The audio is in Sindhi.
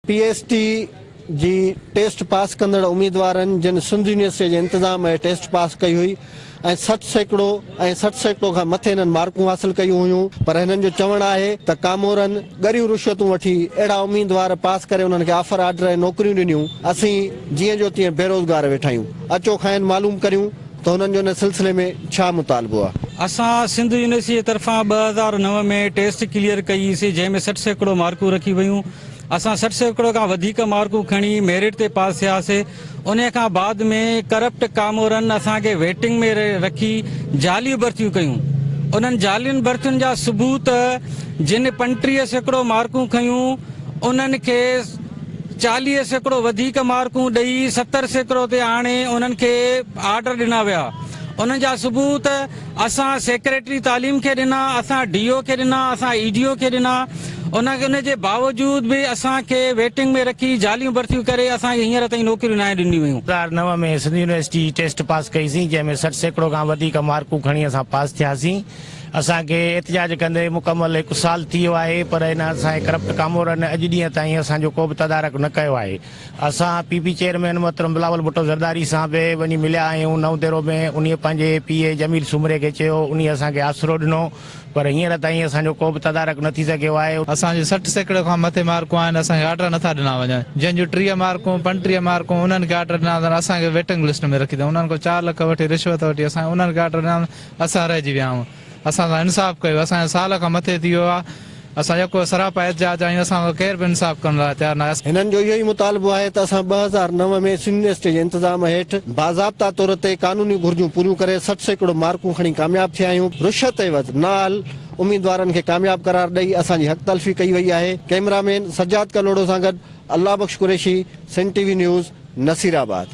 پي ايس ٽي جي ٽيسٽ پاس ڪندڙ اميدوارن جن سنڌ يونيورسٽي جي انتظام هيٺ ٽيسٽ پاس ڪئي هئي ۽ 60% ۽ 60% کان مٿي هنن مارڪون حاصل ڪيون هيون پر هنن جو چوڻ آهي ته ڪامورن ڳريون رشوتون وٺي اهڙا اميدوار پاس ڪري انهن کي آفر آرڊر ۽ نوڪريون ڏنيون اسين جيئن جو تيئن بيروزگار ويٺا آهيون اچو کانئن معلوم ڪريون ته هنن جو ان سلسلي ۾ ڇا مطالبو آهي. اسان سنڌ يونيورسٽي جي طرفان 2009 ۾ ٽيسٽ ڪليئر ڪئي سي جنهن ۾ 60% مارڪون رکي ويون اسان 60% کان وڌيڪ مارڪون کڻي ميرٽ تي پاس ٿياسي انهي کان بعد ۾ ڪرپٽ ڪامورن اسان کي ويٽنگ ۾ رکي جعلي ڀرتيون ڪيون انهن جعلين ڀرتين جا ثبوت جن 35% مارڪون کنيون انهن کي 40% وڌيڪ مارڪون ڏئي 70% تي آڻي انهن کي آرڊر ڏنا ويا انهن جا ثبوت اسان سيڪريٽري تعليم کي ڏنا، اسان ڊي او کي ڏنا، اسان اي ڊي او کي ڏنا، ان جي باوجود به اسان کي ويٽنگ ۾ رکي جعليون ڀرتيون ڪري اسان کي هينئر تائين نوڪريون ناهن ڏنيون ويون. 2009 ۾ سنڌ يونيورسٽي جي ٽيسٽ پاس ڪئي سين جنهن ۾ 60% کان وڌيڪ مارڪون کڻي اسان پاس ٿياسين. اسان کي احتجاج ڪندي مڪمل هڪ سال ٿي ويو آهي پر هن اسان جي ڪرپٽ ڪامورن اڄ ڏينهن تائين اسان جو ڪو به تدارڪ نه ڪيو آهي. اسان پي پي چيئرمين محترم بلاول ڀٽو زرداري سان به وڃي مليا آهيون نئون ديرو ۾ انهي پنهنجي پي اي جميل سومري کي چيو انهي اسان کي آسرو ڏنو پر هينئر تائين اسان جو ڪو به تدارڪ نه ٿي سگهيو آهي. اسان جون 60% کان مٿي مارڪون آهن اسان کي آرڊر نٿا ڏنا وڃن جن جون 30 مارڪون 35 مارڪون انهن کي آرڊر ڏنا اٿن اسان کي ويٽنگ لسٽ ۾ رکي اٿن انهن کان 4 لک وٺي رشوت وٺي اسان انهن کي آرڊر ڏنا اسان رهجي ويا آهيون. اسان سان انصاف ڪيو اسان جو سال کان مٿي ٿي ويو آهي اسان يڪو سراپا احتجاج آهيون اسان کان ڪير به انصاف ڪرڻ لاء تيار ناهي. هنن جو اهو ئي مطالبو آهي ته اسان 2009 ۾ سنڌ يونيورسٽي جي انتظام هيٺ باضابطا طور تي قانوني گهرجون پوريون ڪري 60% مارڪون کڻي ڪامياب ٿيا آهيون، رشوت عيوض نااهل اميدوارن کي ڪامياب قرار ڏئي اسان جي حق تلفي ڪئي وئي آهي، ڪئميرا مين سجاد ڪلهوڙو سان گڏ Allah Bakhsh Qureshi, Sindh T V news, Nasirabad.